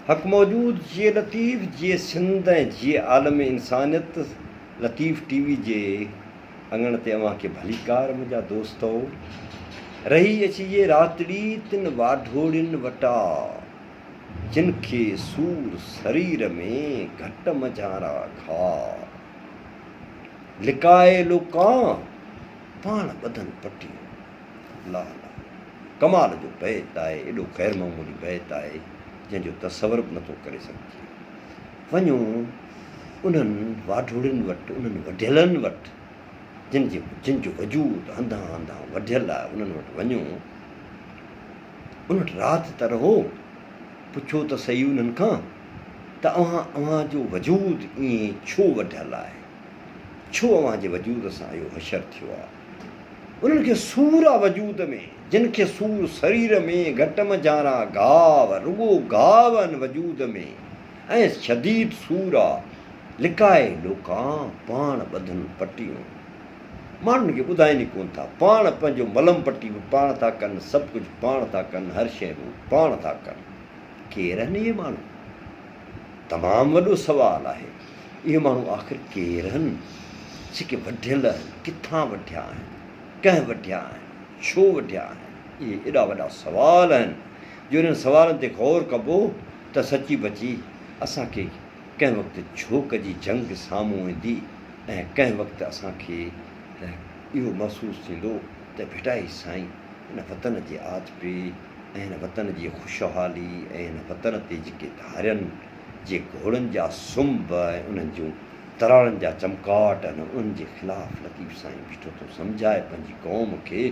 حق موجود جيئي لطيف جيئي سنڌ ۽ جيئي عالم انسانيت لطيف ٽي وي جي اڱڻ تي اوهان کي ڀليڪار منهنجا دوستو رهي اچجي راتڙي تن واڍوڙين وٽا جن کي سور سرير ۾ گهٽ منجهارا گهاء لڪائي لوڪان پاڻ ٻڌن پٽيون الله الله ڪمال جو بيت آهي، ايڏو غير معمولي بيت آهي، جنهن جو تصور به نٿو ڪري سگهجي. وڃو انهن واڍوڙين وٽ، انهن وڍيلن وٽ، جن جي جن جو وجود هنڌان هنڌان وڍيل آهي، انهن وٽ وڃو، انهن وٽ رات ته رهو، پڇو ته سهي انهن کان ته اوهان اوهان جو وجود ائين ڇو وڍيل آهي؟ ڇو اوهان جي وجود سان اهو حشر ٿيو آهي؟ انهن کي سور آ وجود ۾، جن کي سور سرير ۾، گهٽ منجهاران گهاو، رڳو گهاو ان وجود ۾، ۽ شديد سور آ، لڪائي لوڪان پاڻ ٻڌن پٽيون. ماڻهن کي ٻڌائين ئي ڪونه ٿا، پاڻ پنهنجو ملم پٽي به پاڻ ٿا ڪن، سڀ ڪجهه پاڻ ٿا ڪن، هر شيء به هو پاڻ ٿا ڪن. ڪير آهن اهي ماڻهو؟ تمام وڏو سوال آهي. اهي ماڻهو آخر ڪير آهن؟ جيڪي وڍيل آهن، ڪٿان وڍيا آهن؟ ڪنهن وڍيا آهن؟ ڇو وڍيا آهن؟ اهي ايڏا وڏا سوال آهن جو انهن سوالن تي غور ڪبو ته سچي بچي اسان کي ڪنهن وقت جهوڪ جي جنگ سامهون ايندي ۽ ڪنهن وقت اسان کي اهو محسوس ٿيندو ته ڀٽائي سائين هن وطن جي آجپي ۽ هن وطن جي خوشحالي ۽ هن وطن تي جيڪي ڌارين جي گهوڙن جا سنب ۽ انهن جون تراڙن جا چمڪاٽ آهن، انهن جي خلاف لطيف سائين بيٺو ٿو سمجهائي پنهنجي قوم کي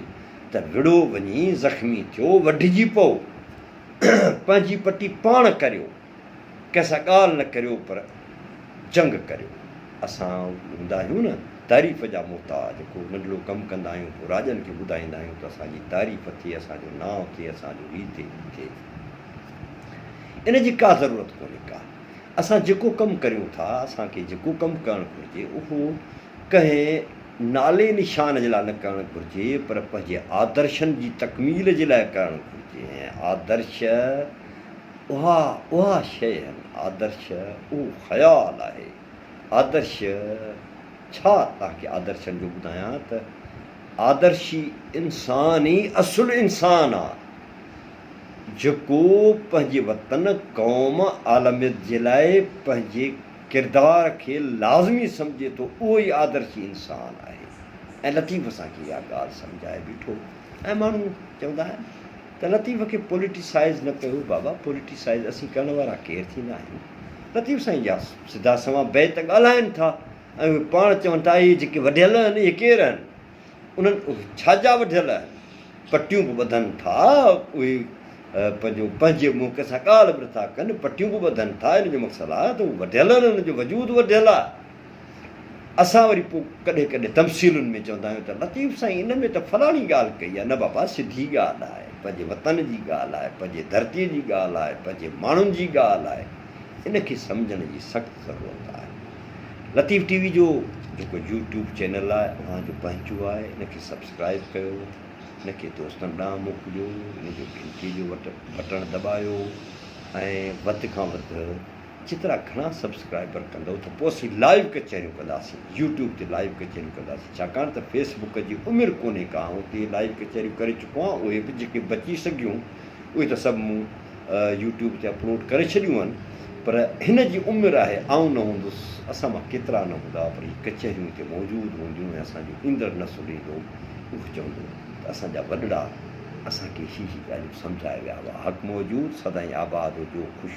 ته وڙهو وڃي زخمي ٿيو وڍجي پئو، پنهنجي پٽي پاڻ ڪريو، ڪنهن سان ڳالهه نه ڪريو پر جنگ ڪريو. اسان هوندا آهيون نه تعريف جا محتاج، ڪو ننڍڙو ڪم ڪندا آهيون پوء راڄن کي ٻڌائيندا آهيون ته اسان جي تعريف ٿئي، اسان جو نانء ٿئي، اسان جو هي ٿئي هو ٿئي. ان جي ڪا ضرورت ڪونهي ڪا. اسان جيڪو ڪم ڪريون ٿا، اسان کي جيڪو ڪم ڪرڻ گهرجي اهو ڪنهن نالي نشان جي لاء نه ڪرڻ گهرجي پر پنهنجي آدرشن جي تڪميل جي لاء ڪرڻ گهرجي ۽ آدرش اها اها شيء آهن، آدرش اهو خيال آهي، آدرش ڇا توهان کي آدرشن جو ٻڌايان ته آدرشي انسان ئي اصل انسان آ. جيڪو پنهنجي وطن، قوم، عالميت جي لاء پنهنجي ڪردار کي لازمي سمجهي ٿو اهو ئي آدرشي انسان آهي ۽ لطيف اسان کي اها ڳالهه سمجهائي بيٺو ۽ ماڻهو چوندا آهن ته لطيف کي پوليٽيسائيز نه ڪيو بابا پوليٽيسائيز اسين ڪرڻ وارا ڪير ٿيندا آهيون لطيف سائين جا سڌا سنوان بيت ڳالهائن ٿا ۽ اهي پاڻ چون ٿا اهي جيڪي وڍيل آهن اهي ڪير آهن انهن ڇا جا وڍيل آهن؟ پٽيون به ٻڌن ٿا، اهي پنهنجو پنهنجي منهن ڪنهن سان ڳالهه به نٿا ڪن، پٽيون به ٻڌن ٿا، ان جو مقصد آهي ته هو وڍيل آهن، انهن جو وجود وڍيل آهي. اسان وري پوء ڪڏهن ڪڏهن تمثيلن ۾ چوندا آهيون ته لطيف سائين ان ۾ ته فلاڻي ڳالهه ڪئي آهي، نه بابا سڌي ڳالهه آهي، پنهنجي وطن جي ڳالهه آهي، پنهنجي ڌرتيء جي ڳالهه آهي، پنهنجي ماڻهن جي ڳالهه آهي، ان کي سمجهڻ جي سخت ضرورت آهي. لطيف ٽي وي جو جيڪو يوٽيوب چينل آهي اوهان جو پنهنجو آهي ان کي سبسڪرائب ڪيو ان کي دوستن ڏانهن موڪليو ان جو گهنٽي جو وٽ بٽڻ دٻايو ۽ وڌ کان وڌ جيترا گهڻا سبسڪرائبر ڪندو ته پوء اسين لائيو ڪچهريون ڪنداسين يوٽيوب تي لائيو ڪچهريون ڪنداسين ڇاڪاڻ ته فيس بڪ جي عمر ڪونهي ڪا آئون اتي لائيو ڪچهريون ڪري چڪو آهيان اهي به جيڪي بچي سگهيون اهي ته سڀ مون يوٽيوب تي اپلوڊ ڪري ڇڏيون آهن پر هن جي عمر آهي آئون نه هوندس اسان مان ڪيترا نه هوندا پر هي ڪچهريون هتي موجود هونديون ۽ اسان جو ايندڙ نسل ايندو اهو چوندو ته اسان جا وڏڙا اسان کي هي هي ڳالهيون سمجهائي ويا هئا حق موجود سدائين آباد هجو خوش.